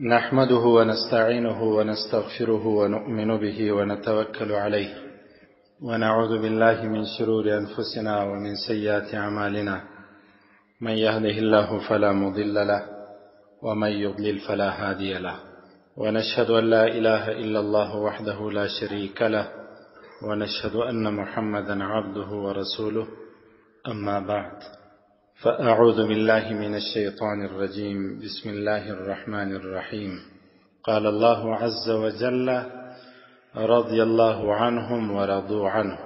نحمده ونستعينه ونستغفره ونؤمن به ونتوكل عليه ونعوذ بالله من شرور أنفسنا ومن سيئات أعمالنا من يهده الله فلا مضل له ومن يضلل فلا هادي له ونشهد أن لا إله إلا الله وحده لا شريك له ونشهد أن محمدا عبده ورسوله أما بعد فأعوذ بالله من الشيطان الرجيم بسم الله الرحمن الرحيم قال الله عز وجل رضي الله عنهم ورضوا عنه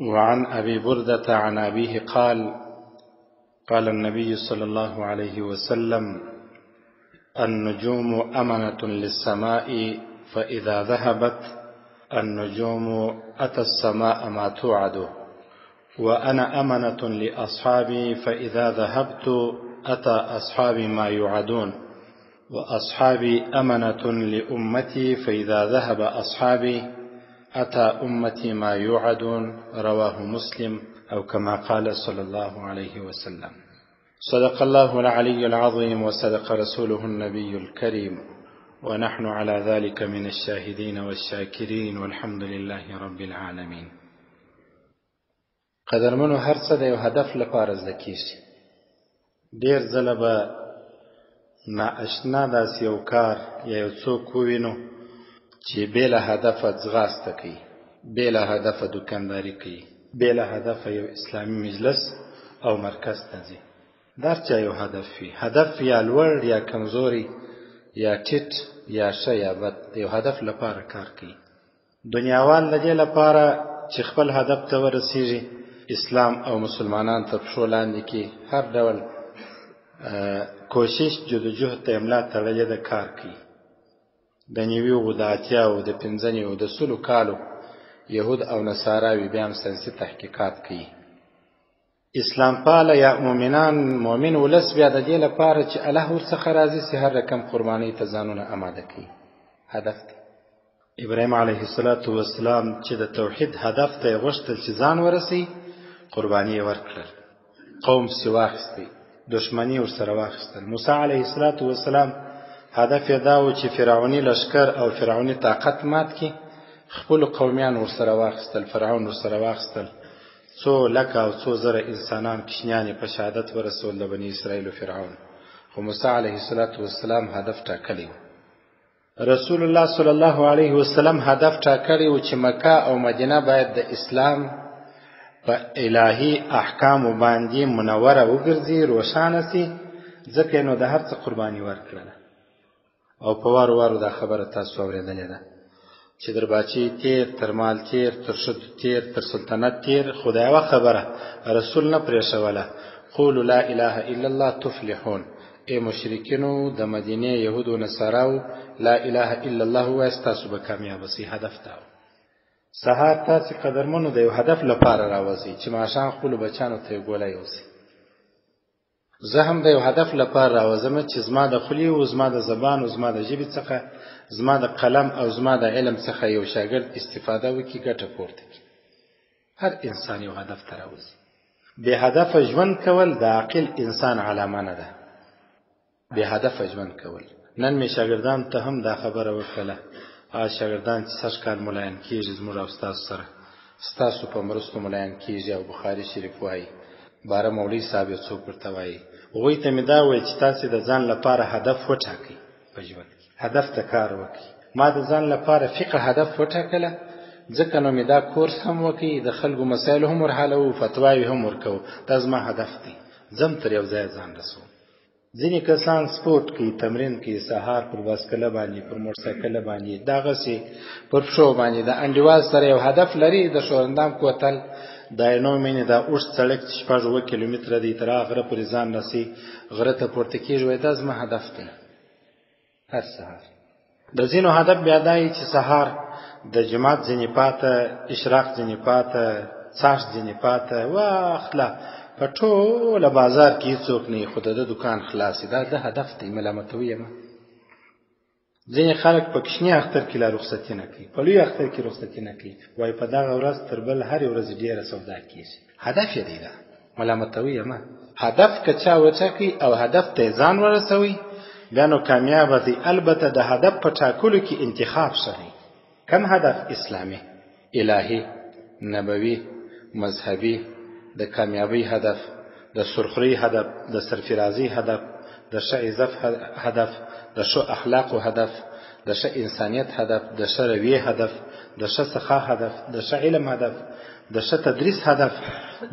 وعن أبي بردة عن أبيه قال قال النبي صلى الله عليه وسلم النجوم أمنة للسماء فإذا ذهبت النجوم أتى السماء ما توعد وأنا أمنة لأصحابي فإذا ذهبت أتى أصحابي ما يوعدون وأصحابي أمنة لأمتي فإذا ذهب أصحابي أتى أمتي ما يوعدون رواه مسلم أو كما قال صلى الله عليه وسلم. صدق الله العلي العظيم وصدق رسوله النبي الكريم ونحن على ذلك من الشاهدين والشاكرين والحمد لله رب العالمين. قدرمنو هر څه د یو هدف لپاره زده کېږي. ډېر ځله به نا اشنا داسې یو کار یا یو څوک ووینو چې بې له هدفه ځغاسته کوي، بې له هدفه دوکانداري کوي، بې له هدفه یو اسلامي مجلس او مرکز ته ځي. د هر چا یو هدف وي، هدف یا لوړ یا کمزوری یا ټیټ یا ښه یا بد، د یو هدف لپاره کار کوي. دنیاوال د دې لپاره چې خپل هدف ته ورسیږي اسلام او مسلمانان تر پښو لاندې کړي، هر ډول کوشش جدوجهد ته یې ملا تړلې ده، کار کوي. د نیویو، د اتیاو، د پنځه، د 100 کالو یهود او نصاراوي بیا هم ساینسي تحقیقات کوي. اسلام پاله یا مؤمنان، مؤمن ولس بیا د دې لپاره چې الله ورڅخه راضي سي هر رقم قربانۍ ته ځانونه اماده کوي. هدف دی. ابراهیم علیه السلام چې د توحید هدف ته یې غوښتل چې ځان ورسي، قرباني یې ورکړل، قوم پسې واخیستی، دښمني ورسره واخیستل. موسی علیه السلام هدف یې دا و چې فرعوني لښکر او فرعوني طاقت مات کړي، خپلو قومیان ورسره واخیستل، فرعون ورسره واخیستل، څو لکه او څو زره انسانان کوچنیان یې په شهادت ورسول د بني اسرائیلو فرعون. خو موسی علیه السلام هدف ټاکلی و. رسول الله صلی الله علیه وسلم هدف ټاکلی و چې مکه او مدینه باید د اسلام په الهي احکامو باندې منوره وګرځي، روښانه سي، ځکه نو د هر څه قرباني ورکړله. او په وارو وارو دا خبره تاسو اورېدلې ده چې در باچې تیر، تر مال تیر، تر ښځو تیر، تر سلطنت تیر، خو دا یوه خبره رسول نه پرېښوله، قولوا لا اله الا الله تفلحون. ای مشرکینو، د مدینې یهودو نصاراو، لا اله الا الله ووایاست، تاسو به کامیابه سئ. هدف دا و. سهار تاسې قدرمنو د یو هدف لپاره راوځئ چې ماښام خپلو بچیانو ته یو ګولی اوسئ. زه هم د یو هدف لپاره راوځم چې زما د خولې او زما د زبان او زما د ژبې څخه، زما د قلم او زما د علم څخه یو شاګرد استفاده وکړي، ګټه پورته کړي. هر انسان یو هدف ته راوځي. بې هدفه ژوند کول د عاقل انسان علامه نه ده. بې هدفه ژوند کول. نن مې شاګردان ته هم دا خبره وکړله، هغه شاګردان چې سږ کال ملایان کېږي زموږ او ستاسو سره، ستاسو په مرستو ملایان کېږي او بخاري شریف وایي، باره مولوي صاحب یو څوک ورته وایي، هغوی ته مې دا وویل چې تاسې د ځان لپاره هدف وټاکئ په ژوند کې، هدف ته کار وکړئ. ما د ځان لپاره فقه هدف وټاکله، ځکه نو مې دا کورس هم وکړي، د خلکو مسایل هم ورحلوو، فتواوې هم ورکوو، دا زما هدف دی، ځم تر یو ځایه ځان رسوم. ځینې کسان سپورت کوي، تمرین کوي، سهار پر باسکله باندې، پر موټرسایکل باندې، دغسې پر پښو باندې، د انډیوال سره یو هدف لري، د ښورندام کوتل د عینو مینې دا اوږد سړک چې 6 7 کیلومتره دی، تر هغه غره پورې ځان رسي، غره ته پورته کېږي، وایي دا زما هدف دی. هر سهار د ځینو هدف بیا دا وي چې سهار د جومات ځینې پاته، اشراق ځینې پاته، څاښت ځینې پاته واخله، په ټوله بازار کې هېڅوک نه وي، خو د ده دوکان خلاص وي، دا د هدف دی، ملامتوي یې مه. ځینې خلک په کوچني اختر کې لا رخصتي نه کوي، په لوی اختر کې رخصتي نه کوي، وایي په دغه ورځ تر بل هرې ورځې ډېره سودا کېږي. هدف یې دی دا، ملامتوي یې مه. هدف که چا وټاکي او هدف ته یې ځان ورسوي، بیا نو کامیابه دی. البته د هدف په ټاکلو کې انتخاب ښه دی. کم هدف؟ اسلامي، الهي، نبوي، مذهبي، د کامیابۍ هدف، د سرخرۍ هدف، د سرفرازۍ هدف، د ښه عزت هدف، د ښو اخلاقو هدف، د ښه انسانیت هدف، د ښه رویې هدف، د ښه سخا هدف، د ښه علم هدف، د ښه تدریس هدف،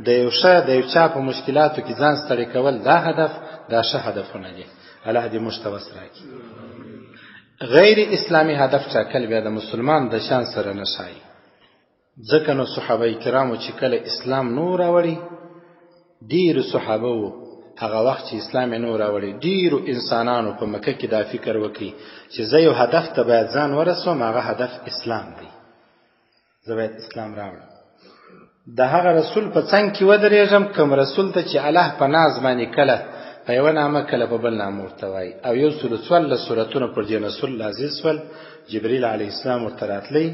د یو ښه د یو چا په مشکلاتو کې ځان ستړی کول، دا هدف، دا ښه هدفونه دي. الله دې موږ ته وس راکړي. غیر اسلامي هدف ټاکل بیا د مسلمان د شان سره نه ښایي. ځکه نو صحابه کرامو چې کله اسلام نور راوړي، ډېرو صحابه وو هغه وخت چې اسلام یې نور راوړي، ډېرو انسانانو په مکه کې دا فکر وکړي چې زه یو هدف ته باید ځان ورسوم، هغه هدف اسلام دی، زه باید اسلام راوړم، د هغه رسول په څنګ کې ودرېږم کوم رسول ته چې الله په ناز باندې کله په یوه نامه کله په بل نامه ورته وایي. او 114 سورتونه پر دې رسول نازل سول، جبرئیل علیه السلام ورته راتلی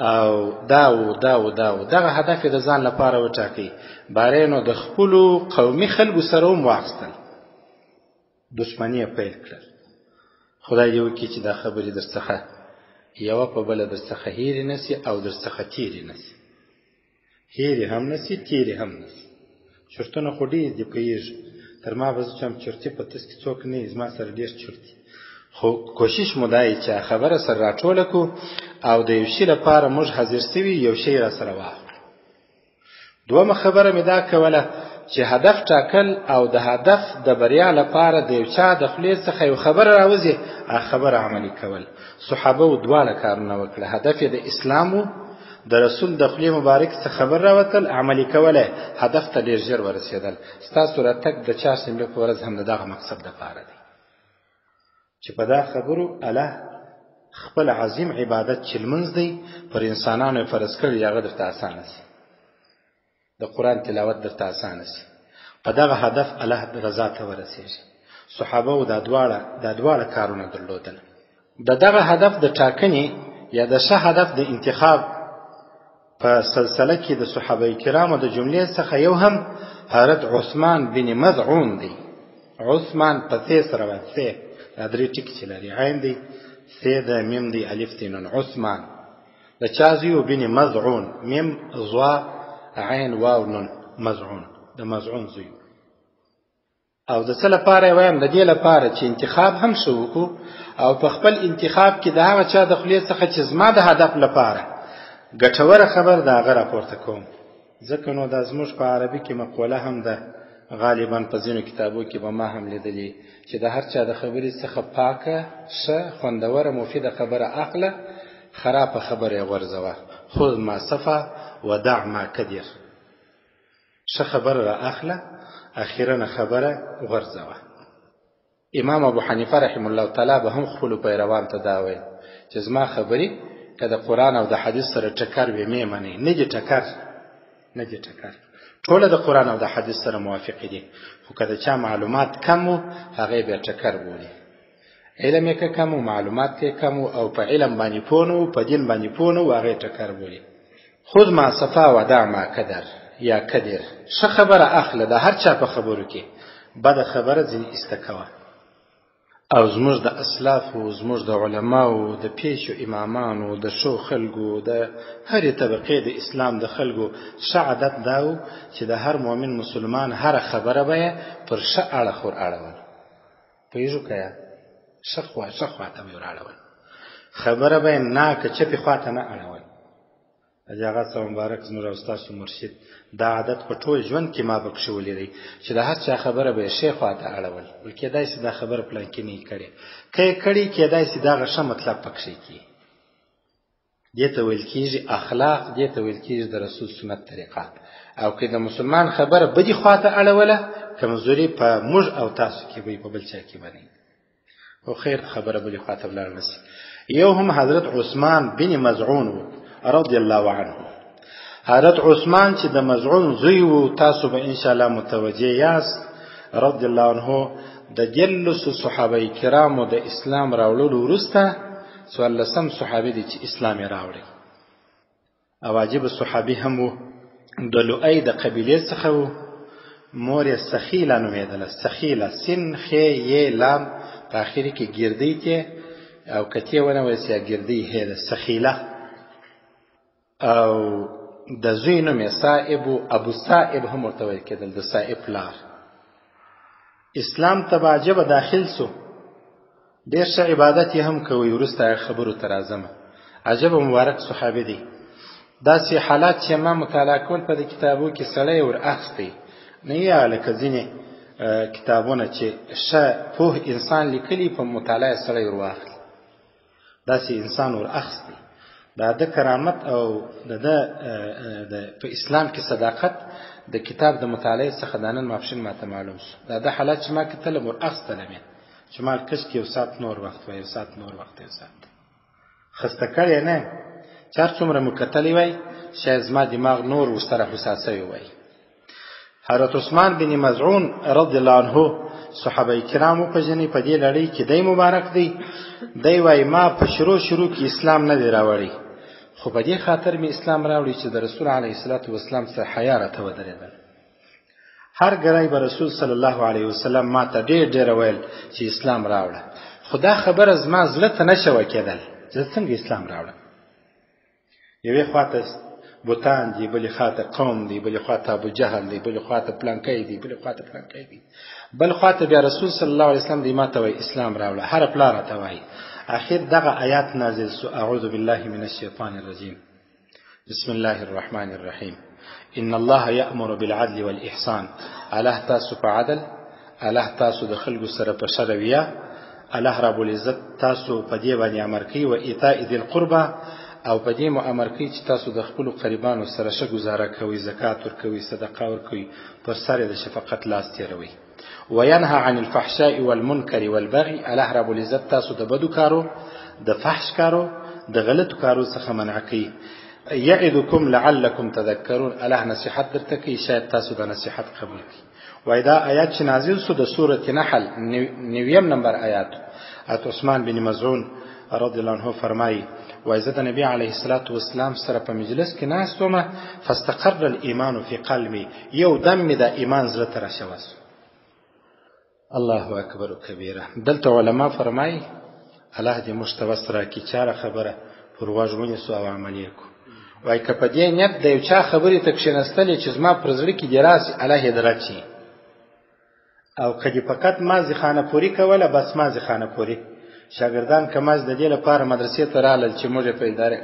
او دا و دا و دا و دغه هدف یې د ځان لپاره وټاکي. باره نو د خپلو قومي خلکو سره هم واخیستل، دښمني یې پیل کړل. خدای دې وکړي چې دا خبرې درڅخه یوه په بله درڅخه هېرې نه سي او درڅخه تېرې نه سي، هېرې هم نه سي، تېرې هم نه سي. چرتونه خو ډېر دي، پوهېږي تر ما به زه چم چرتي په تس کې څوک نه وي، زما سره ډېر چرتي. خو کوشش مو دا چې خبره سره راټوله کړو او د یو شي لپاره موږ حاضر سوي یو شی را سره واخلو. دومه خبره مې دا کوله چې هدف ټاکل او د هدف د بریا لپاره د یو چا د خولې څخه یو خبره راوځي، هغه خبره عملي کول. صحابه و دواړه کارونه وکړه، هدف یې د اسلام و، د رسول د خولې مبارک څخه خبر راوتل، عملي کوله، هدف ته ډېر ژر ورسېدل. ستاسو راتګ د چهارشنبې په ورځ هم د دغه مقصد لپاره دی چې په دا خبرو الله خپل عظیم عبادت چې لمونځ دی پر انسانانو یې فرض کړی، هغه درته اسانه سي، د قرآن تلاوت درته اسانه سي. په دغه هدف الله رضا ته ورسېږي. صحابه و دا دواړه کارونه درلودل. د دغه هدف د ټاکنې یا د ښه هدف د انتخاب په سلسله کې د صحابه کرامو د جملې څخه یو هم حضرت عثمان بن مظعون دی. عثمان په ث سره وایي، ث دا درې ټکي چې لري، عین دی، ث د میم دی، الف دی، نون. عثمان د چا زوی و؟ بن مظعون، میم ظا عین واو نون، مظعون، د مظعون زوی. او د څه لپاره یې وایم؟ د دې لپاره چې انتخاب هم ښه وکړو او په خپل انتخاب کې د هغه چا د خولې څخه چې زما د هدف لپاره ګټوره خبر ده هغه راپورته کوم. ځکه نو دا زموږ په عربي کې مقوله هم ده، غالبا په ځینو کتابو کې به ما هم لیدلي چې د هر چا د خبرې څخه پاکه، ښه، خوندوره، مفیده خبره اخله، خرابه خبره یې غورځوه. خذ ما صفا ودع ما کدر، ښه خبره را اخله، اخیرنه خبره غورځوه. امام ابو حنیفه رحم الله تعالی به هم خپلو پیروان ته دا ویل چې زما خبرې که د قرآن او د حدیث سره ټکر وي مې منئ، نه دي ټکر، نه دي ټکر، ټوله د قرآن او د حدیث سره موافق دي، خو که د چا معلومات کم وو هغه یې بیا ټکر بولي. علم یې که کم وو، معلومات یې کم وو، او په علم باندې پوه نه وو، په دین باندې پوه نه وو، هغه یې ټکر بولي. خذ ما صفا ودع ما کدر یا کدر، ښه خبره اخله د هر چا په خبرو کې، بده خبره ځینې ایسته کوه. او زموږ د اسلافو، زموږ د علماو، د پیشو امامانو، د ښو خلکو، د هرې طبقې د اسلام د خلکو ښه عادت دا و چې د هر مؤمن مسلمان هره خبره به یې پر ښه اړخ ور اړول. پوهېږو که یا؟ ښه خوا، ښه خوا ته به یې ور اړول، خبره به یې ناکه چپې خوا ته نه اړول. حاجي آغا صاحب مبارک زموږ او ستاسو مرشد دا عادت په ټول ژوند کې ما پکښې ولیدی چې د هر چا خبره به یې ښې خوا ته اړول، ول کېدای سي دا خبره پلانکي نه یې کړې، که یې کړې کېدای سي دغه ښه مطلب پکښې کړي. دې ته ویل کېږي اخلاق، دې ته ویل کېږي د رسول سنت طریقه. او که د مسلمان خبره بدې خوا ته اړوله، کمزوري په موږ او تاسو کې به وي، په بل چا کې به نه وي. خو خیر خبره بلې خوا ته ولاړ نه سي. یو هم حضرت عثمان بن مظعون و رضی الله عنه. حضرت عثمان چې د مظعون زوی و، تاسو به انشاءالله متوجه یاست، رضی الله عنه د 13 صحابه کرامو د اسلام راوړلو وروسته 14 صحابي دي چې اسلام یې راوړی. او عجیب صحابي هم و، د لؤی د قبیلې څخه و، مور یې سخیله نومېدله، سخیله، سین خې یې لام په اخر کې ګردی ته او کتی ونه ویل یا ګردی هې ده، سخیله. او د زوی نوم یې صائب، ابو صائب هم ورته ویل کېدل، د صائب پلار. اسلام ته به عجبه داخل سو، ډېر ښه عبادت یې هم کوي. وروسته هغه خبرو ته راځم. عجبه مبارک صحابي دی. داسې حالات چې ما مطالعه کول په دې کتابو کې سړی ور اخستی نه، یا لکه ځینې کتابونه چې ښه پوه انسان لیکلي په مطالعه سړی ور واخلي، داسې انسان ور اخستی. دا د کرامت او د په اسلام کې صداقت د کتاب د مطالعې څخه د نن ماپښین ماته معلوم شو. دا د حالات چې ما کتلم ور اخستلم یې، چې ما کشکې یو ساعت نور وخت وای، یو ساعت نور وخت، یو ساعت خسته کړی نه یم. چې هر څومره مو کتلی وای شاید زما دماغ نور ورسره حساس شوی وای. حضرت عثمان بن مزعون رضی الله عنه صحابه کرام وپېژني په دې لړۍ کې دی مبارک دی. دی وایي ما په شروع شروع کې اسلام نه دی راوړی، خو په دې خاطر مې اسلام راوړی چې د رسول علیه الصلاة والسلام سره حیا راته ودرېدل. هر ګرای به رسول صلی الله علیه وسلم ما ته ډېر ډېر ویل چې اسلام راوړه، خو دا خبره زما زړه ته نه شوه کېدل چې څنګه اسلام راوړم. یوې خواته بوتان دي، بلې خواته قوم دی، بلې خواته ابو جهل دی، بلې خواته پلانکی دی، بلې خواته پلانکی دی، بل خواته بیا رسول صلی الله علیه وسلم دی ما ته وایي اسلام راوړه، هر پلار راته وایي. اخر دغه آیات نازل سو، اعوذ بالله من الشیطان الرجیم، بسم الله الرحمن الرحیم، ان الله یأمر بالعدل والإحسان. الله تاسو په عدل، الله تاسو د خلکو سره په ښه رویه، الله رب العزت تاسو په دې باندې امر کوي، و ایتاء ذي القربى، او په دې مو امر کوي چې تاسو د خپلو قریبانو سره ښه ګزاره کوئ، زکات ورکوئ، صدقه ورکوئ، پر سر یې د شفقت لاس تېروئ. وینهى عن الفحشاء والمنکر والبغي، الله رب العزت تاسو د بدو کارو، د فحش کارو، د غلطو کارو څخه منع کوي. یعدکم لعلکم تذکرون، الله نصیحت درته کوي شاید تاسو د نصیحت قبول کړئ. وای دا آیات چې نازل سو د سورة نحل نویم نمبر آیات. حضرت عثمان بن مزعون رضی الله عنه فرمایي وای زه د نبی علیه الصلاة والسلام سره په مجلس کې ناست وم، فاستقر الایمان فی قلبي، یو دم مې د ایمان زړه ته راشوه سو. الله اکبر کبیره. دلته علما فرمایي الله دې موږ ته وس راکړي چاره خبره پر غوږ ونیسو او عمل یې کړو. وایي که په دې نیت د یو چا خبرې ته کښېناستلې چې زما پر زړه کې دې راسي، الله یې درچي، او که دې فقط مازې خانه پوري کوله، بس مازې خانه پوري. شاګردان که مازې د دې لپاره مدرسې ته رالل چې موږ یې په اداره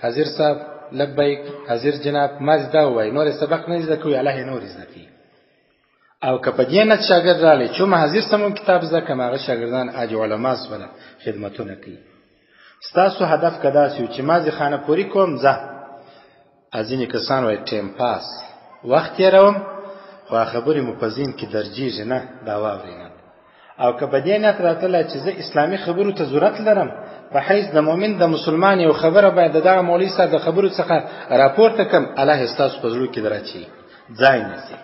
حاضر صاحب لبیک حاضر جناب مازې دا ووایي، نور یې سبق نه زده کوي، الله یې نور زده کوي. او که په دې نیت شاګرد راغلی چې ما حاضر سمون کتاب زده کړم، هغه شاګردان اج علما سوله خدمتونه کوي. ستاسو هدف که داسې و چې مازې خانه پوري کوم، ځه. ځینې کسان وایي ټایم پاس، وخت تېروم، خو خبرې مو په ذهن کې درجېږي نه، دا واورئ نه. او که په دې نیت راتللی چې زه اسلامي خبرو ته ضرورت لرم، په حیث د مؤمن د مسلمان یو خبره باید د دغه مولوي صاحب د خبرو څخه راپورته کړم، الله یې ستاسو په زړه کې دراچوي، ځای نیسي.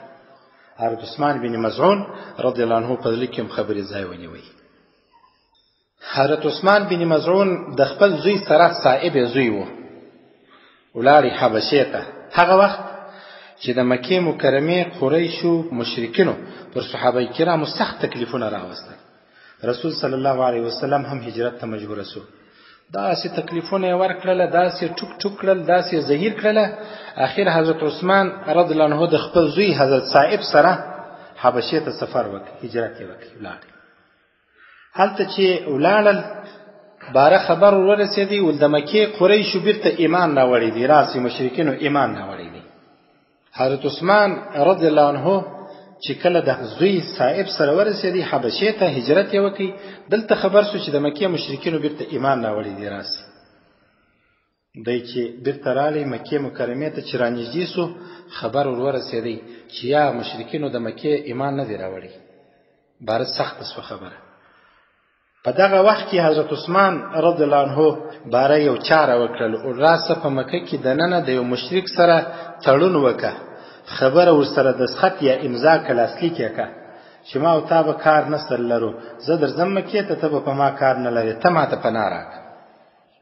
حضرت عثمان بن مزعون رضی الله عنه په زړه کې هم خبرې ځای ونیوی. حضرت عثمان بن مزعون د خپل زوی سره صاحب زوی و، ولاړی حبشې ته. هغه وخت چې د مکې مکرمې قریشو مشرکینو پر صحابه کرامو سخت تکلیفونه راوستل، رسول صلی الله علیه وسلم هم هجرت ته مجبور شو. داسې تکلیفونه یې ورکړله، داسې ټوک ټوک کړل، داسې زهیر کړله. اخر حضرت عثمان رضی الله عنه د خپل زوی حضرت صاحب سره حبشې ته سفر وکړ، هجرت یې وکړ، ولاړ. هلته چې ولاړل باره خبر ورسېدی، ول د مکې قریشو بیرته ایمان راوړی دی، راسي مشرکینو ایمان راوړی دی. حضرت عثمان رضی الله عنه چې کله د زوی صاحب سره ورسېدی حبشې ته، هجرت یې وکړ، دلته خبر سو چې د مکې مشرکینو بیرته ایمان راوړی دی. راسي دی چې بیرته راغلی مکې مکرمې ته، چې رانږدې سو خبر ور ورسېدی چې یا مشرکینو د مکې ایمان نه دی راوړی. باره سخته سوه خبره. په دغه وخت کې حضرت عثمان رضی الله عنه باره یو چاره وکړل، او راسه په مکه کې دننه د یو مشرک سره تړون وکړه، خبره ورسره دستخط یا امضا که لاسلیک یې کړه چې ما او تا به کار نه سره لرو، زه درځم مکې ته، ته به په ما کار نه لرې، ته ما ته پناه راکړه.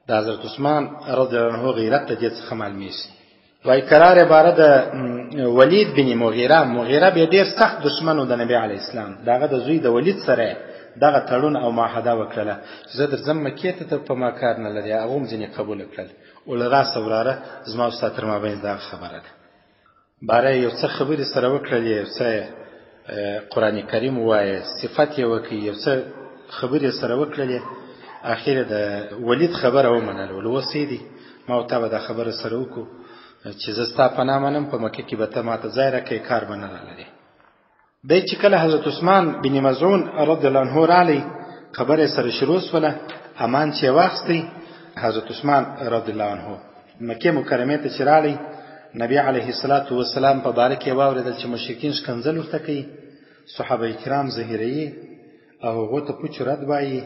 د حضرت عثمان رضی الله عنه غیرت د دې څخه معلومیږي. وای قرار عباره د ولید بن مغیره، مغیره بیا ډیر سخت دشمن و د نبی علیه السلام، د هغه د زوی د ولید سره دغه تړون او معاهده وکړله چې زه درځم مکې ته، ته په ما کار نه لرې. هغه هم ځینې قبول کړل. ول راسه وراره، زما او ستا تر مابین دغه خبره ده. باره یو څه خبرې سره وکړلې، یو څه قرآن کریم ووایه، صفت یې وکړي، یو څه خبرې سره وکړلې. اخر د ولید خبره ومنله. ول اوس دی، ما او تا به دا خبره سره وکړو چې زه ستا پناه منم، په مکه کې به ته ماته ځای راکوې، کار به نه رالرې. دی چې کله حضرت عثمان بن مظعون رضی الله عنه راغلی، خبره سره شروع سوله، امان چې واخیستی. حضرت عثمان رضی الله عنه مکې مکرمې ته چې راغلی، نبی علیه الصلاة والسلام په باره کې واورېدل چې مشرکین ښکنځل ورته کوي، صحابه کرام زهیروي او هغو ته پوچ رد وایي.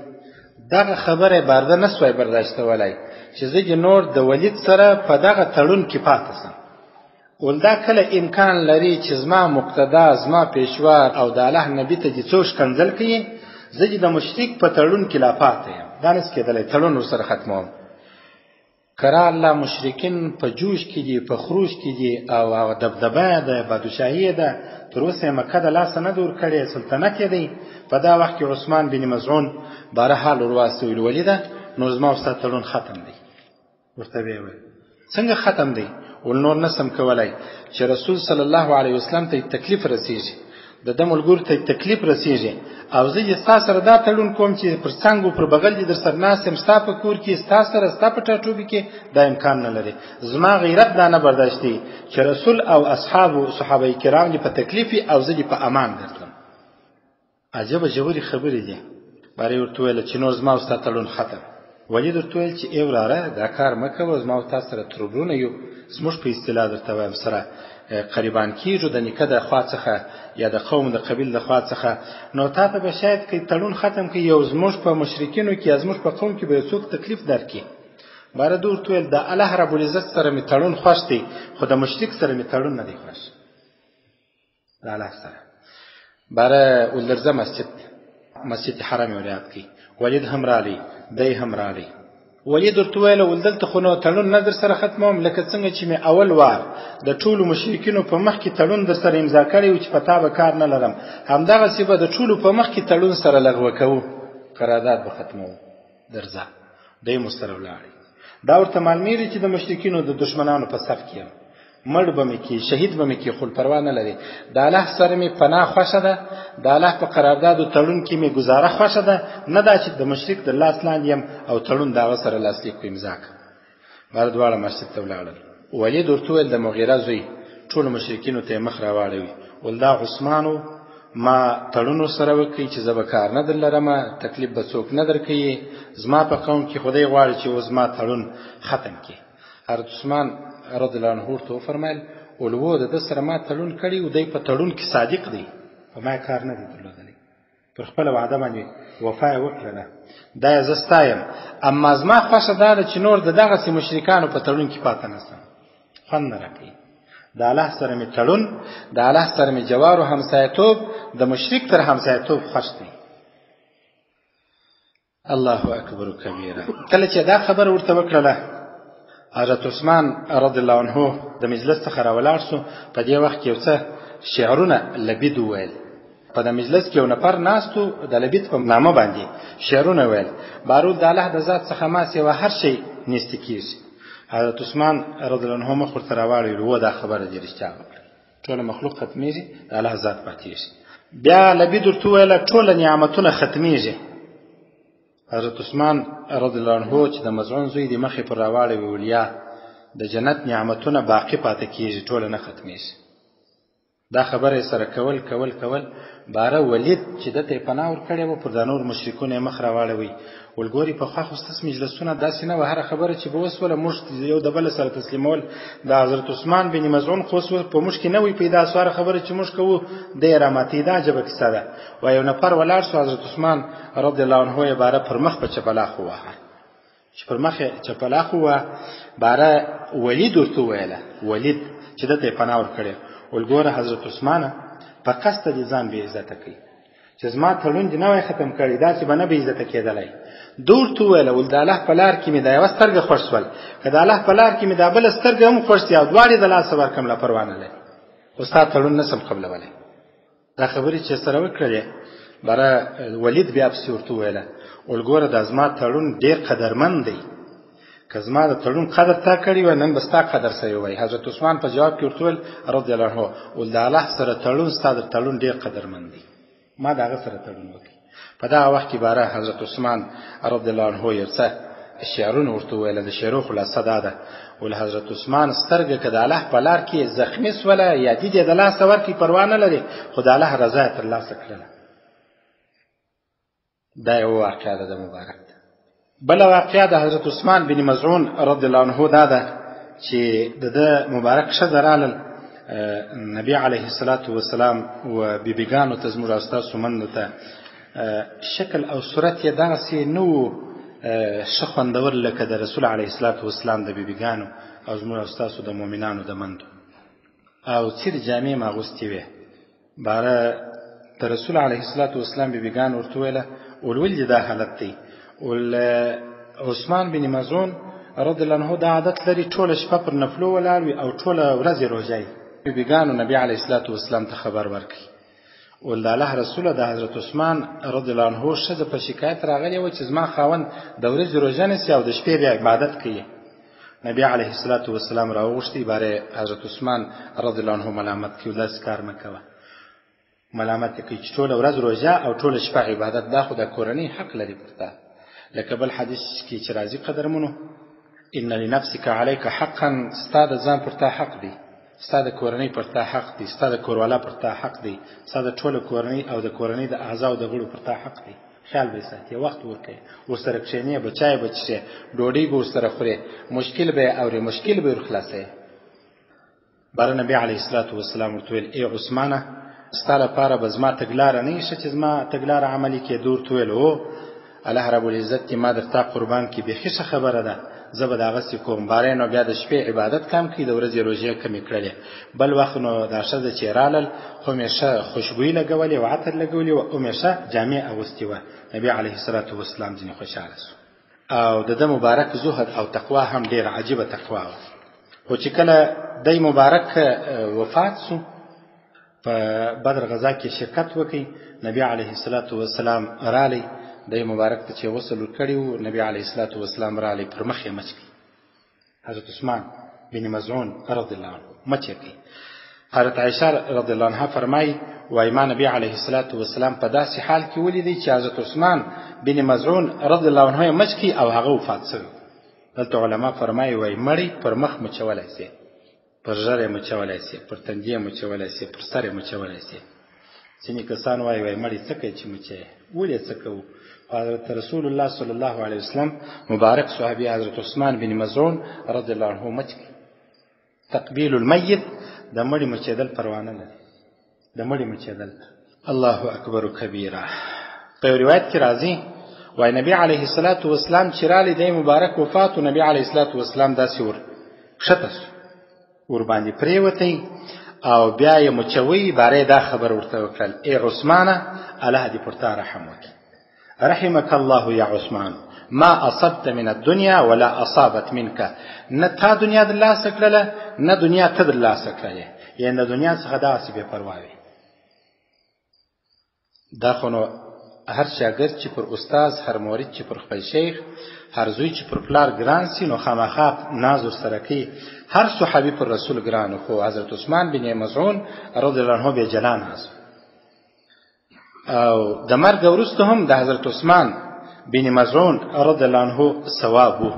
دغه خبره بارده نه سوای برداشتولای چې زه دې نور د ولید سره په دغه تړون کې پاته سم. ول دا کله امکان لري چې زما مقتدا، زما پیشوا او د الله نبی ته دې څوک ښکنځل کوي، زه دې د مشرک په تړون کې لا پاته یم. دا نس کېدلی، تړون ورسره ختموم. کرا الله مشرکین په جوش کې دي، په خروش کې دي، او هغه دبدبه ده، بادشاهي ده، تر اوسه یې مکه د لاسه نه ده ورکړې، سلطنت یې دی. په دا وخت کې عثمان بن مظعون باره حال ورواستویل، ولیده نور زما او ستا تړون ختم دی. ورته ویې ویل څنګه ختم دی؟ ول نور نسم کولای چې رسول صلی الله علیه وسلم ته تکلیف رسیږي، د ده ملګرو ته تکلیف رسیږي، او زه یې ستا سره دا تړون کوم چې پر څنګ او پر بغل دې در سره ناست یم، ستا په کور کې، ستا سره، ستا په ټاټوبي کې، دا امکان نه لري. زما غیرت دا نه برداشتي چې رسول او اصحاب او صحابه کرام دې په تکلیف او زه دې په امان ګرځم. عجبه ژورې خبرې دي. باره یې ورته وویل چې نور زما او ستا تړون ختم. ولید ورته وویل چې ای وراره، دا کار مه کوه، زما او تا سره تربرونه یو، زموږ په اصطلاح درته وایم سره قریبان کیږو د نیکه د خوا څخه یا د قوم د قبیل د خوا څخه، نو تا ته به شاید که تړون ختم کړي یو زموږ په مشرکینو کې یا زموږ په قوم کې به یو څوک تکلیف درکړي. باره ده ورته وویل د الله رب العزت سره مې تړون خوښ دی، خو د مشرک سره مې تړون نه دی خوښ، د الله سره. باره ولرځه مسجد حرام یې وریاد کړي. ولید هم راغلی، دی هم راغلی. ولید ورته وویل ول دلته خو نو تړون نه در سره ختموم، لکه څنګه چې مې اول وار د ټولو مشرکینو په مخ کې تړون در سره امضا کړی و چې په تا به کار نه لرم، همدغسې به د ټولو په مخ کې تړون سره لغوه کوو، قرارداد به ختموو، درځه. دی مو سره ولاړی. دا ورته معلومېږي چې د مشرکینو د دښمنانو په صف کې یم، مړ به مې کړي، شهید به مې کړي، خو پروا نه لري. د الله سره مې پناه خوښه ده، د الله په قرارداد او تړون کې مې ګزاره خوښه ده، نه دا چې د مشرک د لاس لاندې یم او تړون د هغه سره لاسلیک کو امضا کړم. باره دواړه مسجد ته ولاړل. ولید ورته وویل د مغیره زوی، ټولو مشرکینو ته یې مخ راواړوي، ول دا عثمان و، ما تړون ورسره وکړي چې زه به کار نه درلرم، تکلیف به څوک نه درکوي، زما په قوم کې خدای غواړي چې اوس زما تړون ختم کړي. حضرت عثمان رضی الله عنه ورته وفرمایل ولوو د ده سره ما تړون کړی او دی په تړون کې صادق دی، په ما کار نه دی درلودلی، پر خپله وعده باندې وفا یې وکړله، دا یې زه ستا یم، اما زما خوښه دا ده چې نور د دغسې مشرکانو په تړون کې پاته نه سم، خوند نه راکوي. د الله سره مې تړون، د الله سره مې جوار او همسایتوب د مشرک تر همسایتوب خوښ دی. الله اکبر کبیره. کله چې دا خبره ورته وکړله، حضرت عثمان رضی الله عنه د مجلس څخه راولاړ سو. په دې وخت کې یو څه شعرونه لبید وویل. په د مجلس کې یو نفر ناست و، د لبید په نامه باندې شعرونه ویل. بارود د الله د ذات څخه ما سوا هر شی نیستي کېږي. حضرت عثمان رضی الله عنه مخ ورته راواړوي، وو دا خبره دې رښتیا وکړه، ټوله مخلوق ختمېږي، د الله ذات پاتېږي. بیا لبید ورته وویل ټوله نعمتونه ختمېږي. حضرت عثمان رضی الله عنه چې د مظعون زوی دی مخې پر راواړوي، ویل یا د جنت نعمتونه باقي پاتې کېږي، ټوله نه ختمېږي. دا خبره یې سره کول کول کول. باره ولید چې ده ته یې پناه ورکړې وه، پر دا نور مشرکونو یې مخ راواړوي، ول ګوري پخوا خو ستاسو مجلسونه داسې نه وه، هره خبره چې به وسوله موږ یو د بل سره تسلیمول. د حضرت عثمان بن مظعون خو اوس په موږ کې نه وي پیدا سو، هره خبره چې موږ کوو دی یې راماتوي. دا عجبه کیسه ده. وایي یو نفر ولاړ سو، حضرت عثمان رضی الله عنه یې باره پر مخ په چپلاخ وواهه. چې پر مخ یې چپلاخ ووه، باره ولید ورته وویله، ولید چې ده ته یې پناه ورکړې، ول ګوره حضرت عثمانه، په قصده دې ځان بې عزته کوي، چې زما تړون دې نه وای ختم کړی داسې به نه بې عزته کېدلی. ده ورته وویله ول د الله په لار کې مې دا یوه سترګه خوښ سول، که د الله په لار کې مې دا بله سترګه هم خوښ سي او دواړې د لاسه ورکړم لا پروا نه لري، خو ستا تړون نه سم قبلولی. دا خبرې چې سره وکړلې، باره ولید بیا پسې ورته وویله، ول ګوره دا زما تړون ډېر قدرمن دی، که زما د تړون قدر تا کړی وای نن به ستا قدر سوی وای. حضرت عثمان په جواب کې ورته وویل رضی الله عنه، ول د الله سره تړون ستا د تړون ډېر قدرمن دی، ما د هغه سره تړون وکړ. په دغه وخت کې باره حضرت عثمان رضی الله عنه یو څه شعرونه ورته وویل. د شعرو خلاصه دا ده، ول حضرت عثمان سترګه که د الله په لار کې زخمي سوله یا دید یې د لاسه ورکړي پروا نه لري، خو د الله رضا یې ترلاسه کړله. دا یوه واقعه ده د مبارک ده. بله واقعه د حضرت عثمان بن مظعون رضی الله عنه دا ده چې د ده مبارک ښځه رالل نبی علیه الصلاة والسلام و بیبیګانو ته، زموږ او ستاسو مندو ته، شکل او صورت یې دغسې نه و ښه خوندور لکه د رسول علیه الصلاة والسلام د بیبیګانو او زموږ او ستاسو د مؤمنانو د مندو، او څیرې جامې مې اغوستې وې. باره د رسول علیه الصلاة والسلام بیبیګان ورته وویله، ول ولې دا حالت دی؟ ول عثمان بن مظعون رضی الله عنه دا عادت لري ټوله شپه پر نفلو ولاړ وي او ټوله ورځ یې روژه وي. بیبیګانو نبي علیه الصلاة والسلام ته خبر ورکړي، ول د الله رسوله د حضرت عثمان رضی الله عنه ښځه په شکایت راغلې وه چې زما خاوند د ورځې روژه نیسي او د شپې بیا عبادت کوي. نبی علیه الصلاة والسلام راوغوښتي، باره حضرت عثمان رضی الله عنه ملامت کوي، داسې کار مه کوه. ملامت یې کوي چې ټوله ورځ روژه او ټوله شپه عبادت، دا خو د کورنۍ حق لري پر تا. لکه بل حدیث کې چې راځي قدرمنو، ان لنفسک علیک حقا، ستا د ځان پر تا حق دی، ستا د کورنۍ پر تا حق دی، ستا د کوروالا پر تا حق دی، ستا د ټوله کورنۍ او د کورنۍ د اعضاو د غړو پر تا حق دی. خیال به یې ساتې، وخت ورکوې، ورسره کښېنې به، چای به څښې، ډوډۍ به ورسره خورې، مشکل به یې اورې، مشکل به یې ورخلاصوې. باره نبی علیه الصلاة والسلام ورته وویل، ای عثمانه، ستا لپاره به زما تګلاره نه وي ښه چې زما تګلاره عملي کړې؟ ده ورته وویل، هو الله رب العزت دې ما در تا قربان کړي، بیخي ښه خبره ده، زه به د هغسې کوم. باره نو بیا د شپې عبادت کم کړي، د ورځې روژې کمې کړلې. بل وخت نو دا ښځه چې رالل هم یې ښه خوشبویي لګولې وه، عطر لګولې وه، هم یې ښه جامې اغوستې وه. نبي علیه الصلاة والسلام ځینې خوشحاله سو. او د ده مبارک زهد او تقوا هم ډېره عجیبه تقوا وه. خو چې کله دی مبارک وفات سو، په بدر غزا کې شرکت وکړي، نبی علیه الصلاة والسلام رالی، دی مبارک ته چې غسل ورکړی و، نبی علیه الصلاة والسلام رالی پر مخ یې مچ کړي. حضرت عثمان بن مظعون رضی الله عنه مچ یې کړي. حضرت عایشه رضی الله عنها فرمایي، وایي ما نبی علیه الصلاة والسلام په داسې حال کې ولیدی چې حضرت عثمان بن مظعون رضی الله عنه یې مچ کړي او هغه وفات سوی. دلته علما فرمایي، وایي مړی پر مخ مچولی سي، پر ژر یې مچولی سي، پر تندي یې مچولی سي، پر سر یې مچولی سي. ځینې کسان وایي، وایي مړی څه کوي چې مچوي، ولې څه کوو؟ حضرت رسول الله صلی الله علیه وسلم مبارک صحابي حضرت عثمان بن مظعون رضی الله عنه مچ کړي. تقبیل المیت، د مړي مچېدل پروانه لري، د مړي مچېدل. الله اکبر کبیره. په یو روایت کې راځي، وای نبی علیه الصلاة والسلام چې رالی دی مبارک وفات، نبی علیه الصلاة والسلام داسې ور کښته سو، ورباندې پرېوتی او بیا یې مچوي. باره دا خبر ورته وکړل، ای عثمانه الله دې پر تا رحم وکړي، رحمك الله يا عثمان، ما أصبت من الدنيا ولا أصابت منك، نه تا دنیا در لاسه کړله نه دنیا ته در لاسه کړلې، یعنې د دنیا څخه داسې بې پروا وي. دا خو نو هر شاګرد چې پر استاد، هر مورد چې پر خپل شیخ، هر زوی چې پر پلار ګران سي نو خامخا ناز ورسره کوي. هر صحابي پر رسول ګران، خو حضرت عثمان بن مظعون رضی الله عنه بیا جلا ناز. او د مرګ وروسته هم د حضرت عثمان بن مظعون رضی الله عنه ثواب وو.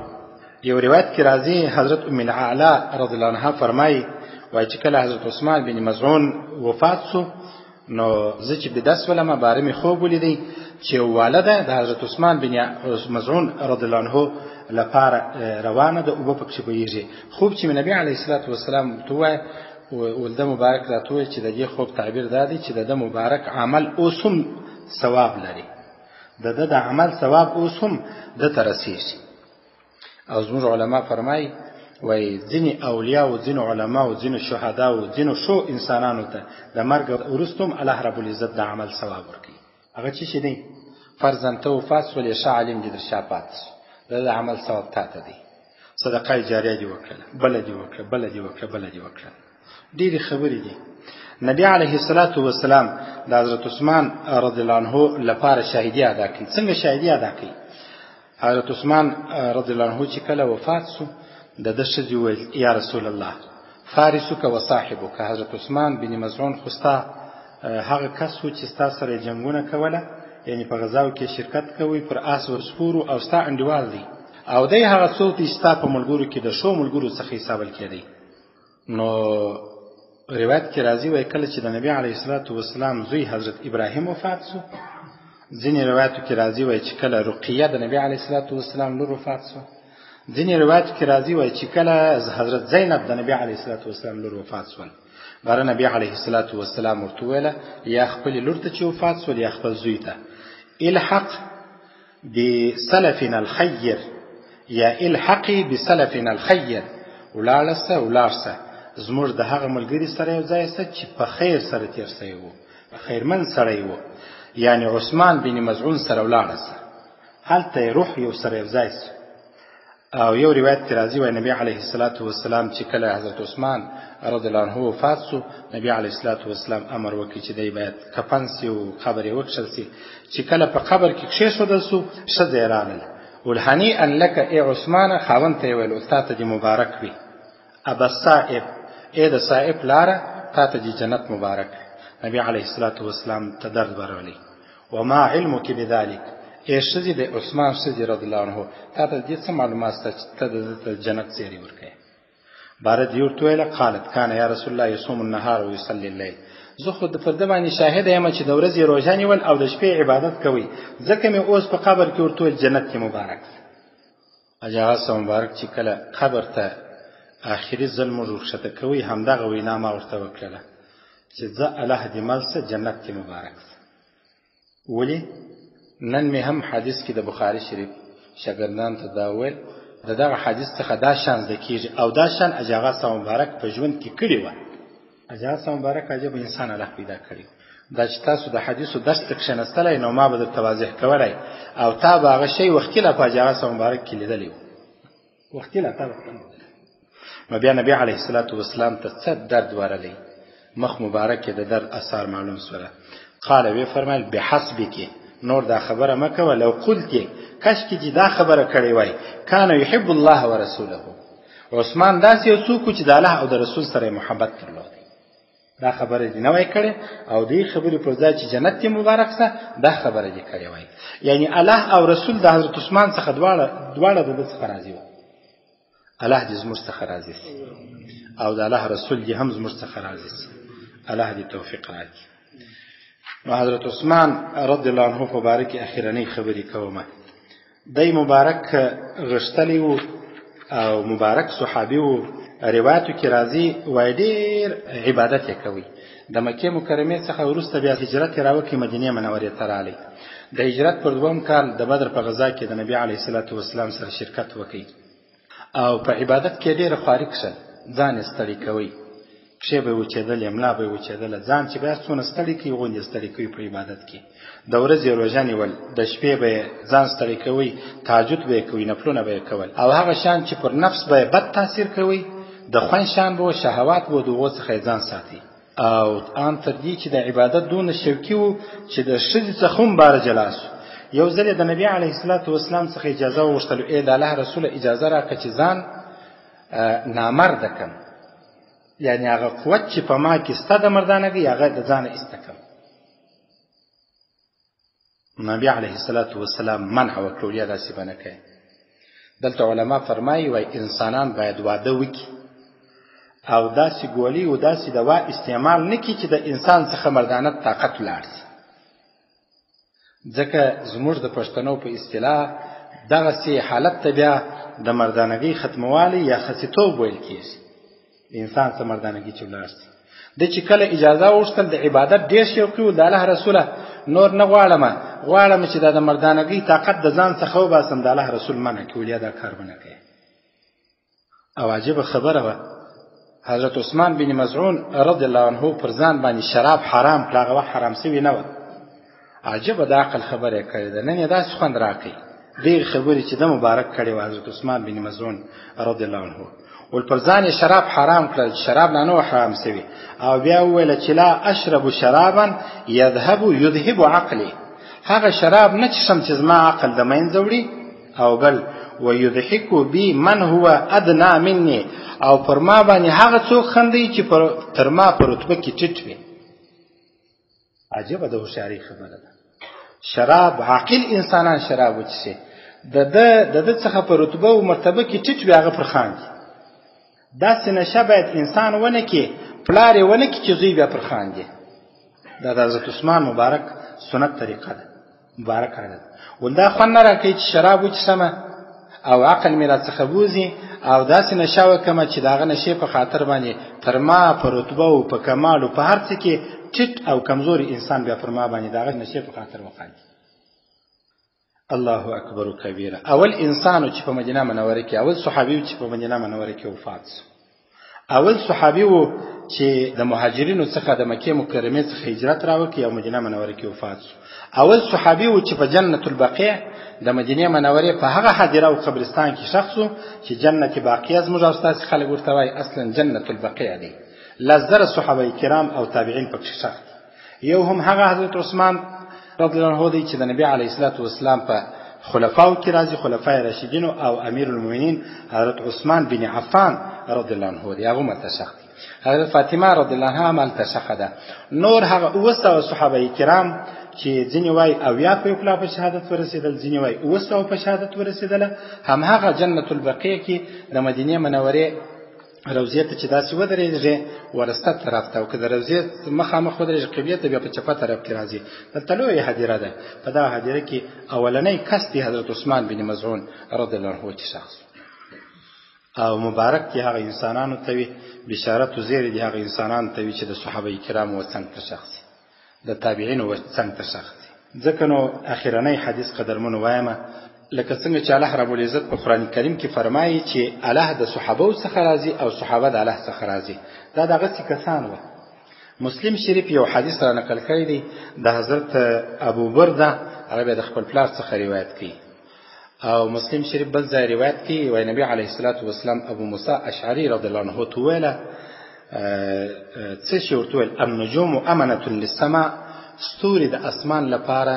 یو روایت کې راځي، حضرت ام العلا رضی الله عنها فرمایي، وایي چې کله حضرت عثمان بن مظعون وفات سو، نو زه چې بیده سولم، باره مې خوب ولیدی چې یو والده د حضرت عثمان بن مظعون رضی الله عنه لپاره روانه ده، اوبه پکښې بهیږي. خوب چې مې نبي علیه الصلاة والسلام ورته ووایه، ولده مبارک راته وویل چې د دې خوب تعبیر دا دی چې د ده مبارک عمل اوس هم ثواب لري، د ده د عمل ثواب اوس هم ده ته رسېږي. او زموږ علما فرمایي، وایي ځینې اولیاو، ځینو علماو، ځینو شهداو، ځینو ښو انسانانو ته د مرګ وروسته هم الله رب العزت د عمل ثواب ورکوي. هغه څه شي دی؟ فرضاً ته وفات سولې، ښه عالم دې در شا پاتې سو، د ده عمل ثواب تا ته دی، صدقه جاریه دې وکړله، بله دې وکړه، بله دې وکړه، بله دې وکړه. ډېرې خبرې دي. نبی علیه الصلاة والسلام د حضرت عثمان رضی الله عنه لپاره شاهدي ادا کړي. څنګه شاهدي ادا کړي؟ حضرت عثمان رضی الله عنه چې کله وفات سو، د ده ښځې وویل یا رسول الله فارسک و صاحبک، حضرت عثمان بن مزعون خو ستا هغه کس و چې ستا سره یې جنګونه کوله، یعنی په غزاو کې شرکت کوي، پر آس ورسپور او ستا انډیوال دی، او دی هغه څوک دی چې ستا په ملګرو کې د ښو ملګرو څخه حسابل کېدی. نو روایت کې راځي وایي کله چې د نبی علیه الصلاة والسلام زوی حضرت ابراهیم وفات سو، ځینې روایتو کې راځي وایي چې کله رقیه د نبی علیه الصلاة والسلام لور وفات سو، ځینې روایتو کې راځي وایي چې کله حضرت زینب د نبی علیه الصلاة والسلام لور وفات سول، باره نبی علیه الصلاة والسلام ورته وویله یا خپلې لور ته چې وفات سول یا خپل زوی ته، الحق بسلفنا الخیر یا الحقي بسلفنا الخیر، ولاړه سه ولاړ سه زموږ د هغه ملګري سره یو ځای سه چې په خیر سره تېر سوی و، خیرمن سړی و، یعنی عثمان بن مزعون سره ولاړه سه، هلته یې روح یو سره یو ځای سو. او یو روایت کې راځي وایي نبی علیه الصلاة والسلام چې کله حضرت عثمان رضی الله عنه وفات سو، نبی علیه الصلاة والسلام امر وکړي چې دی باید کفن سي او قبر یې وکښل سي. چې کله په قبر کې کښېښودل سو، ښځه یې راغله، ول هنیئا لک ای عثمانه، خاوند ته یې ویل تا ته دې مبارک وي، ابا الصائب، ای د صائب لاره، تا ته دې جنت مبارک وي. نبی علیه الصلاة والسلام ته درد ورغلی، وما علمک بذلک، ای ښځې د عثمان ښځې رضی الله عنه، تا ته د دې څه معلومات شته چې ته د ده جنت زیری ورکوې؟ باره دې ورته وویله قالت کان یا رسول الله یصوم النهار ویصلي اللیل، زه خو پر ده باندې شاهده یم چې د ورځې روژه نیول او د شپې عبادت کوي، ځکه مې اوس په قبر کې ورته وویل جنت دې مبارک. اجازه سم مبارک چې کله قبر ته آخري ځل موږ ورکښته کوي، همدغه وینا ما ورته وکړله چې ځه الله دې مل سه، جنت دې مبارک سه. ولې نن مې هم حدیث کې د بخاري شریف شاګردان ته دا وویل، د دغه حدیث څخه دا شان زده کېږي او دا شان اجاغا صاحب مبارک په ژوند کې کړي وه. اجاغا صاحب مبارک عجب انسان الله پیدا کړی. دا چې تاسو د حدیثو درس ته کښېنستلی نو ما به درته واضح کولی او تا به هغه شی وختي لا په اجاغا صاحب مبارک کې لیدلی و، وختي لا تا به. نو بیا نبی علیه الصلاة والسلام ته څه درد ورغلی، مخ مبارک یې د درد اثار معلوم سوله. قال وی فرمایل بحسبک، نور دا خبره مه کوه، لو قلت، کاشکې چې دا خبره کړې وای، کان یحب الله ورسوله، عثمان داسې یو څوک چې د الله او د رسول سره محبت درلود، دا خبره دې نه وای کړې او دې خبرې پر ځای چې جنت دې مبارک سه دا خبره دې کړې وای. یعنی الله او رسول د حضرت عثمان څخه دواړه د ده څخه راضي وو. الله دې زموږ څخه راضي سي او د الله رسول دې هم زموږ څخه راضي سي، الله دې توفیق راکړي. نو حضرت عثمان رضی الله عنه په باره کې اخرنۍ خبرې کومه. دی مبارک غښتلی و او مبارک صحابي و. روایتو کې راځي وایي ډېر عبادت یې کوي. د مکې مکرمې څخه وروسته بیا هجرت یې راوکړي، مدینې منورې ته راغلی. د هجرت پر دوم کال د بدر په غزا کې د نبی علیه الصلاة والسلام سره شرکت وکړي او په عبادت کې ډېره خواري کښل، ځان یې ستړی کوي، پښې به یې وچېدلې، ملا به یې وچېدله، ځان چې به یې څونه ستړی کوي غوندې ستړی کوي په عبادت کې. د ورځې روژه نیول، د شپې به یې ځان ستړی کوي، تهجد به یې کوي، نفلونه به یې کول او هغه شان چې پر نفس به یې بد تاثیر کوي، د خوند شان به و، شهوات به و، د هغو څخه یې ځان ساتي. او ان تر دې چې د عبادت دونه شوقي و چې د ښځې څخه هم باره جلا سو. یو ځل یې د نبي علیه الصلاة والسلام څخه اجازه وغوښتلو، ای د الله رسوله اجازه راکړه چې ځان نامرده کړم، یعنی هغه قوت چې په ما کې سته د مردانګۍ هغه د ځانه ایسته کړم. نبی علیه الصلاة والسلام منع وکړو، یا داسې به نه کوي. دلته علما فرمایي وایي انسانان باید واده وکړي او داسې ګولۍ او داسې دوا استعمال نه کړي چې د انسان څخه مردانت طاقت ولاړ سي. ځکه زموږ د پښتنو په اصطلاح دغسې حالت ته بیا د مردانګۍ ختموالی یا خسیتوب ویل کېږي. انسان څه مردانګي چې ولاړ سي. د چې کله اجازه وغوښتل د عبادت ډېر شوقي و، د الله رسوله نور نه غواړم، غواړم چې دا د مردانګۍ طاقت د ځان څخه وباسم، د الله رسول منع کړي، ولیا دا کار ونه کوي. او عجیبه خبره وه، حضرت عثمان بن مزعون رضی الله عنه پر ځان باندې شراب حرام کړه، هغه وخت حرام سوي نه وه. عجیبه د عقل خبره یې کړې ده، نن یې داسې خوند راکوي. ډېرې خبرې چې ده مبارک کړې وه حضرت عثمان بن مزعون رضی الله عنه. ول پر ځان یې شراب حرام کړل، شراب لا نه وو حرام سوي، او بیا وویل چې لا اشرب شرابا یذهب یذهب عقلي، هغه شراب نه څښم چې زما عقل د منځه وړي، او بل ویضحک بي من هو ادنا مني، او پر ما باندې هغه څوک خندي چې تر ما په رتبه کې ټیټ وي. عجبه د هوښیارۍ خبره ده. شراب عاقل انسانان شراب وڅښي، د ده څخه په رتبه او مرتبه کې ټیټ وي، هغه پر خاندي. داسې نشه باید انسان ونه کړي، پلار یې ونه کړي چې زوی بیا پر خاندي. دا د حضرت عثمان مبارک سنت طریقه ده، مبارک عادت. ول دا خوند نه راکوي چې شراب وڅښمه او عقل مې راڅخه بوځي او داسې نشه وکړم چې د هغه نشې په خاطر باندې تر ما په رتبه او په کمال او په هر څه کې ټیټ او کمزوري انسان بیا پر ما باندې د هغه نشې په خاطر وخاندي. الله اکبر کبیره. اول انسان چې په مدینه منوره کې، اول صحابي چې په مدینه منوره کې وفات شو، اول صحابي و چې د مهاجرینو څخه د مکې مکرمې څخه هجرت راوکړي او مدینه منوره کې وفات شو. اول صحابي و چې په جنت البقیع د مدینې منورې په هغه هدیره او قبرستان کې ښخ شو چې جنت باقیه زموږ او ستاسې خلک ورته وایي، اصلا جنت البقیع دی. 10,000 صحابه کرام او تابعین پکې ښخ دي. یو هم هغه حضرت عثمان رضی الله عنه دی چې د نبی علیه الصلاة والسلام په خلفاو کې راځي، خلفای راشدینو او امیر المؤمنین حضرت عثمان بن عفان رضی الله عنه دی، هغه ماته ښخ دی. حضرت فاطمه رضی الله عنها هم هلته ښخه ده. نور هغه 700 صحابه کرام چې ځینې وایي 70 په یو کلا په شهادت ورسېدل، ځینې وایي 700 په شهادت ورسېدله، هم هغه جنت البقیع کې د مدینې منورې روضې ته چې داسې ودرېږي ورسته طرف ته، او که د روضې مخامخ ودرېږي قبلې ته، بیا په چپه طرف کې راځي. دلته لویه هدیره ده، په دغه هدیره کې اولنی کس دی حضرت عثمان بن مظعون رضی الله عنه چې شخص او مبارک دی هغه انسانانو ته وي، بشارت و زیری دی هغه انسانانو ته وي چې د صحابه کرامو څنګ ته شخص، د تابعینو څنګ ته شخص. ځکه نو اخرنی حدیث قدرمنو وایم، لکه څنګه چې الله رب العزت په قرآن کریم کې فرمایي چې الله د صحابو څخه راضي او صحابه د الله څخه راضي، دا دغسې کسان وه. مسلم شریف یو حدیث را نقل کړی دی د حضرت ابو برده، هغه بیا د خپل پلار څخه روایت کوي. او مسلم شریف بل ځای روایت کوي، وایي نبی علیه الصلاة والسلام ابو موسی اشعري رضی الله عنه ته وویله، څه شي ورته وویل؟ النجوم امنة للسماء، ستوري د اسمان لپاره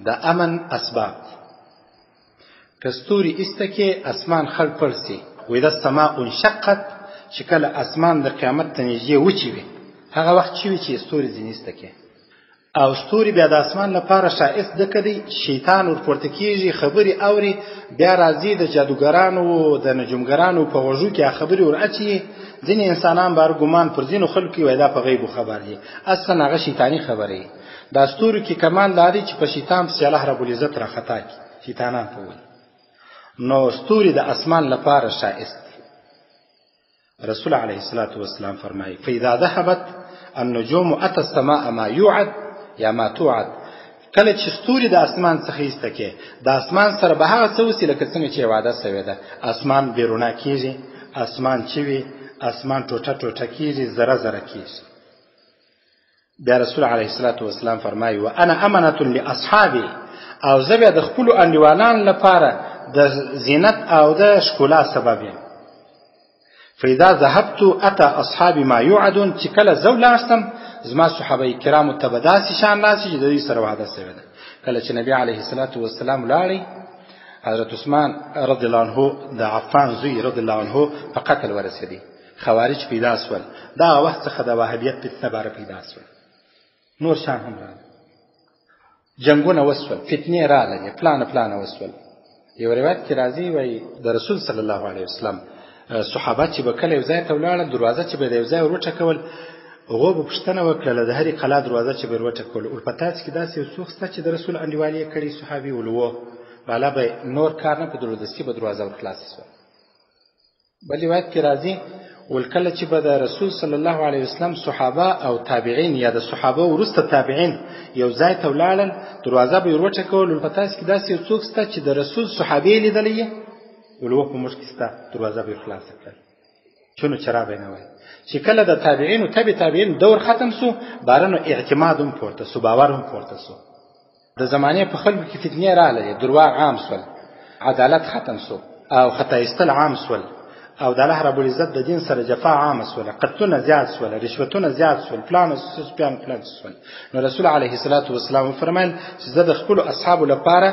د امن اسباب دي. که ستوري ایسته کې اسمان خړ پړ سي. واذا السماء انشقت، چې کله اسمان د قیامت ته نږدې وچې وي، هغه وخت چې وي چې ستوري ځینې ایسته کې، او ستوري بیا د اسمان لپاره ښایست ځکه دی، شیطان ورپورته کېږي، خبرې اوري، بیا راځي د جادوګرانو د نجومګرانو په غوږو کې خبرې ور اچوي. ځینې انسانان بار ګمان پر ځینو خلکو وایي دا په غیبو خبر دي، اصلا هغه شیطاني خبرې. دا ستورو کې کمال دا دی چې په شیطان پسې الله رب العزت راخطا کړي، شیطانان په ولي. نو ستوري د اسمان لپاره ښایست دي. رسول علیه الصلاة والسلام فرمایي فاذا ذهبت النجوم اتى السماء ما يوعد یا ما توعد، کله چې ستوري د اسمان څخه ایسته کې، د اسمان سره به هغه څه وسي لکه څنګه چې وعده سوې ده. اسمان بې رڼا کېږي، اسمان چوي، اسمان ټوټه ټوټه کېږي، ذره ذره کېږي. بیا رسول علیه الصلاة والسلام فرمایي وانا امنة لاصحابي، او زه بیا د خپلو انډیوالانو لپاره د زینت او د ښکلا سبب یم. فاذا ذهبت اتى اصحابي ما يوعدون، چې کله زه ولاړ سم زما صحابه کرامو ته به داسې شان راسي چې د دوی سره وعده سوې ده. کله چې نبی علیه الصلاة والسلام ولاړی، حضرت عثمان رضی الله عنه د عفان زوی رضی الله عنه په قتل ورسېدی، خوارج پیدا سول. دا وخت څخه د وهابیت فتنه باره پیدا سول، نور شان هم راغله، جنګونه وسول، فتنې راغلې، پلانه پلانه وسول. یو روایت کې راځي وایي د رسول صلی الله علیه وسلم صحابه چې به کله یو ځای ته ولاړل، دروازه چې به د یو ځای ور وټکول، هغو به پوښتنه وکړله، د هرې قلا دروازه چې به ور وټکول، ور په تاسو کې داسې یو څوک شته چې د رسول انډیوالي یې کړې؟ صحابي ولوو بالا به نور کار نه، په دروازه به دروازه ور خلاصه سوه. بل روایت کې راځي ول کله چې به د رسول صلی الله علیه وسلم صحابه او تابعین یا د صحابه وروسته تابعین یو ځای ته ولاړل، دروازه به یې وروټکول، ول په تاسو کې داسې یو څوک شته چې د رسول صحابې لیدلی یې؟ ول هو په موږ کې شته. دروازه به یې خلاصه کړل، چونو چرا به یې نه وایي. چې کله د تابعینو تبع تابعین دور ختم سو، باره نو اعتماد هم پورته سو، باور هم پورته سو. د زمانې په خلکو کې فتنې راغلې، درواغ عام سول، عدالت ختم سو او خطا ایستل عام سول. او د الله رب العزت د دین سره جفا عامه سوله، قتلونه زیات سوله، رشوتونه زیات سول، پلان سپیان پلان سول. نو رسول علیه الصلاة والسلام وفرمایل چې زه د خپلو اصحابو لپاره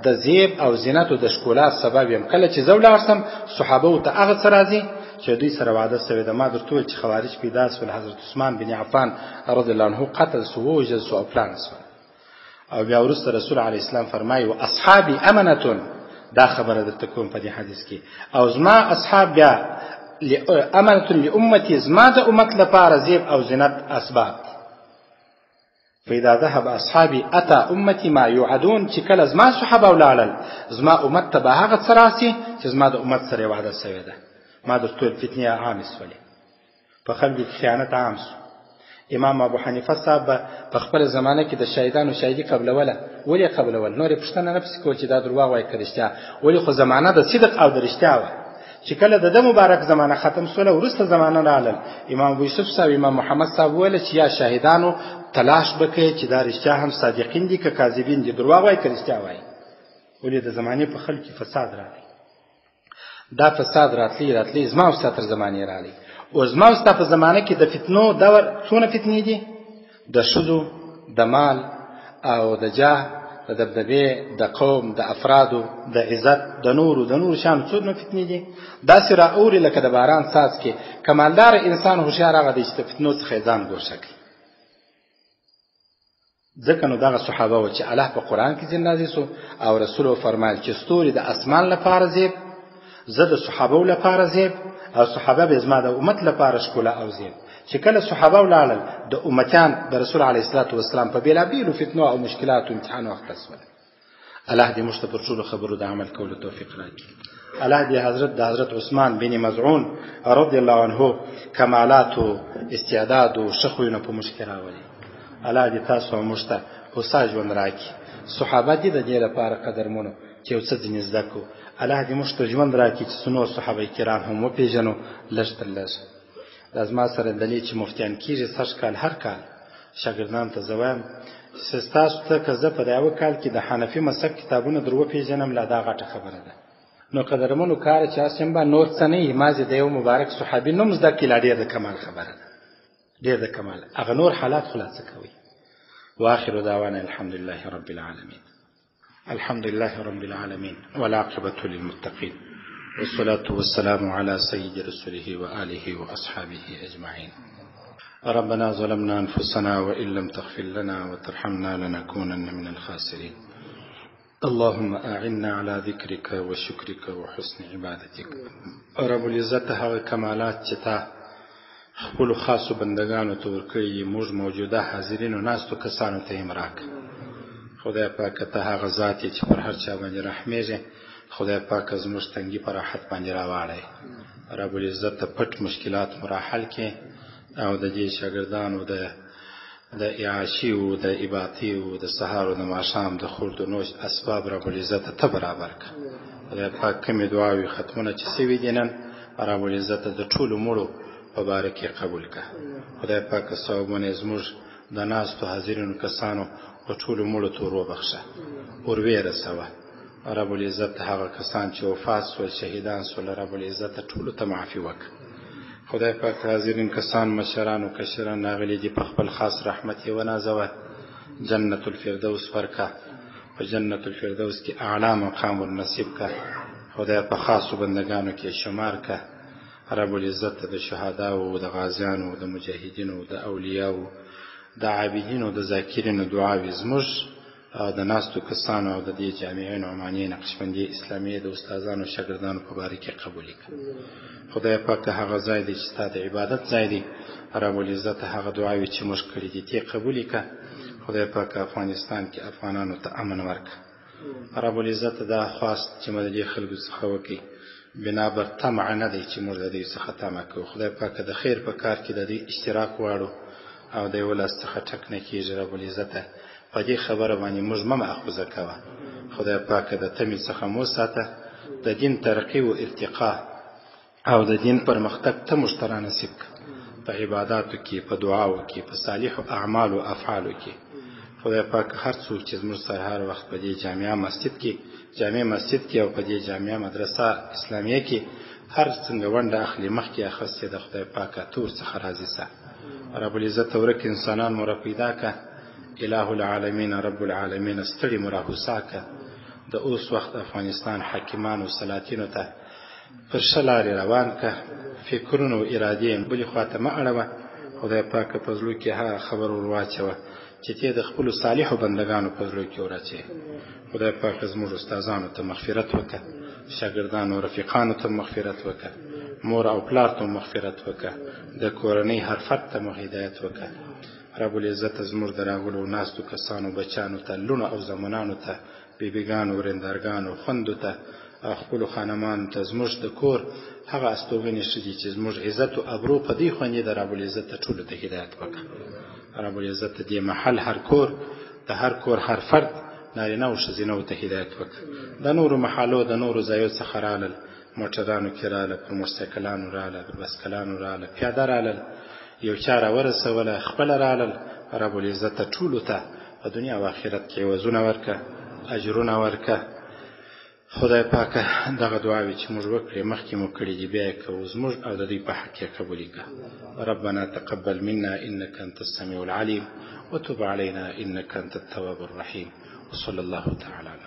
د زیب او زینتو د ښکلا سبب یم. کله چې زه ولاړ سم صحابو ته هغه څه راځي چې دوی سره وعده سوې ده. ما درته وویل چې خوارج پیدا سول، حضرت عثمان بن عفان رضی الله عنه قتل سو، ووژل سو او پلان سول. او بیا وروسته رسول علیه السلام فرمایي و اصحابي امنه، دا خبره درته کوم په دې حدیث کې، او زما اصحاب بیا امنه لامتي، زما د امت لپاره زیب او زینت اسباب. فاذا ذهب اصحابي اتى امتي ما يوعدون، چې کله زما صحابه ولاړل زما امت ته به هغه څه راسي چې زما د امت سره وعده سوې ده. ما درته وویل فتنې عامې سولې، په خلکو کې خیانت عام سو. امام ابو حنیفه صاحب به په خپله زمانه کې د شاهدانو شاهدي قبلوله. ولې قبلول؟ نور یې پوښتنه نه پسې کول چې دا درواغ وایي که رښتیا، ولې خو زمانه د صدق او د رښتیا وه. چې کله د ده مبارک زمانه ختم سوله، وروسته زمانه راغلل، امام ابو یوسف صاحب امام محمد صاحب وویل چې یا شاهدانو تلاش به کوي چې دا رښتیا هم صادقین دي که کاذبین دي، درواغ وایي که رښتیا وایي. ولې د زمانې په خلکو کې فساد راغی. دا فساد راتلی راتلی زما او ستا تر زمانې راغلی. او زما او ستا په زمانه کې د فتنو دور څونه فتنې دي؟ د ښځو، د مال او د جاه، د دبدبې، د قوم، د افرادو، د عزت، د نورو د نورو شیانو څونه فتنې دي. داسې را اوري لکه د باران څاڅکې. کمالدار انسان هوښیار هغه دی چې د فتنو څخه یې ځان ګوښه کړي. ځکه نو دغه صحابه و چې الله په قرآن کې ځین نازل سو او رسول وفرمایل چې ستوري د اسمان لپاره زیب، زه د صحابو لپاره زیب، او صحابه به زما د امت لپاره ښکلا او زیب. چې کله صحابه ولاړل د امتیان د رسول علیه الصلاة والسلام په بېلابېلو فتنو او مشکلاتو امتحانو اخته سول. الله دې موږ ته پر ټولو خبرو د عمل کولو توفیق راکړي. الله دې حضرت د حضرت عثمان بن مزعون رضی الله عنه کمالاتو، استعداد او ښه خویونه په موږ کې راولي. الله دې تاسو او موږ ته هوسا ژوند راکړي. صحابه دې د دې لپاره قدرمنو چې یو څه ځینې زده کړو. الله دې موږ ته ژوند راکړي چې څه نور صحابه کرام هم وپېژنو لږ تر لږه. دا زما سره دلې چې مفتیان کېږي سږ کال هر کال شاګردان ته زه وایم چې ستاسو ته که زه په دا یوه کال کې د حنفي مسلک کتابونه در وپېژنم لا دا غټه خبره ده. نو قدرمنو کار چې هسې هم به نور څه نه وي، مازې د یو مبارک صحابي نوم زده کړي لا ډېر د کمال خبره ده، ډېر د کمال. هغه نور حالات خو لا څه کوي. واخر دعوانا الحمد لله رب العالمین. الحمد لله رب العالمين والعاقبة للمتقين والصلاة والسلام على سيد رسله وآله وأصحابه أجمعين. ربنا ظلمنا أنفسنا وإن لم تغفر لنا وترحمنا لنكونن من الخاسرين. اللهم أعنا على ذكرك وشكرك وحسن عبادتك. رب العزت هغه کمالات چې تا خپلو خاصو بندګانو ته ورکړي دي، موږ موجوده حاضرینو ناستو کسانو ته هم راکړه. خدای پاک ته هغه ذات یې چې پر هر چا باندې رحمېږې، خدای پاک زموږ تنګي په راحت باندې راواړی. رب العزت ته پټ مشکلات مو راحل کړې او د دې شاګردانو د اعاشي او د اباطي او د سهار او د ماښام د خورد و نوش اسباب رب العزت ته برابر کړه. خدای پاک کومې دعاوې ختمونه چې سوي دي نن رب العزت د ټولو مړو په باره کې قبول کړه. خدای پاک ثوابونه یې زموږ د ناستو حاضرینو کسانو په ټولو مړو ته ور وبخښه، ور ویې رسوه. رب العزت هغه کسان چې وفات سول، شهیدان سول، رب العزت ټولو ته معافي وکړه. خدای پاک حاضرین کسان، مشران او کشران راغلي دي، په خپل خاص رحمت یې ونازوه، جنت الفردوس ورکړه، په جنت الفردوس کې اعلی مقام ور نصیب کړه. خدای په خاصو بندګانو کې شمار کړه. رب العزت د شهداو، د غازیانو، د مجاهدینو، د اولیاو، د عابدینو، د ذاکرینو دعاوې زموږ او د ناستو کسانو او د دې جامعې نعمانیې نقشبندیې اسلامیې د استادانو شاګردانو په باره کې قبولې کړه. خدای پاک هغه ځای دی چې ستا د عبادت ځای دی. رب العزت هغه دعاوې چې موږ کړې دي ته قبولې کړه. خدای پاک افغانستان کې افغانانو ته امن ورکړه. رب العزت دا خواست چې موږ د دې خلکو څخه وکړي بنا بر طمع نه دی چې موږ د دوی څخه طمع کوو. خدای پاک د خیر په کار کې د دوی اشتراک غواړو او د یو لاس څخه ټک نه کېږي. رب العزت په دې خبره باندې موږ مه مأخوذه کوه. خدای پاک د تمې څخه مو ساته، د دین ترقي او ارتقا او د دین پرمختګ ته موږ ته رانصیب کړه، په عباداتو کې، په دعاو کې، په صالحو اعمالو او افعالو کې. خدای پاک هر څوک چې زموږ سره هر وخت په دې جامعه مسجد کې، جامع مسجد کې او په دې جامعه مدرسه اسلامیه کې هر څنګه ونډه اخلي، مخکې اخیستې ده، خدای پاکه تور څخه راضي سه. رب العزت ورک انسانان مو را پیدا که، اله العالمین رب العالمین ستړي مو را هوسا که. د اوس وخت افغانستان حاکمانو سلاطینو ته پر ښه لارې روان که، فکرونو او ارادې یې بلې خوا ته مه اړوه. خدای پاکه په زړه کې هغه خبر ور واچوه چې ته د خپلو صالحو بندګانو په زړه کې وراچوې. خدای پاک زموږ استادانو ته مغفرت وکړه، شاګردانو رفیقانو ته مغفرت وکړه، مور او پلار ته مغفرت وکړه، د کورنۍ هر فرد ته مو هدایت وکړه. رب العزت زموږ د راغلو ناستو کسانو بچانو ته، لوڼو او زامنانو ته، بیبیګانو، ورېندارګانو، خوندو ته او خپلو خانمانو ته زموږ د کور هغه استوګنې ښه دي چې زموږ عزت او ابرو په دې خوندي د رب العزت ټولو ته هدایت وکړه. رب العزت دې محل هر کور د هر کور هر فرد نارینه او ښځینه ته هدایت وکړه. د نورو محلو د نورو ځایو څخه رالل، موټرانو کې راله، پر موټرسایکلانو راله، پر بسکلانو راله، پیاده رالل، یو چا راورسوله، خپله رالل. رب العزت ټولو ته په دنیا او آخرت کې عوضونه ورکه، اجرونه ورکه. خدای پاکه دغه دعاوې چې موږ وکړې، مخکې مو کړې دي، بیا یې کوو، زموږ او د دوی په حق یې قبولې کړه. ربنا تقبل منا انك انت السميع العليم وتب علينا انك انت التواب الرحيم وصلى الله تعالى على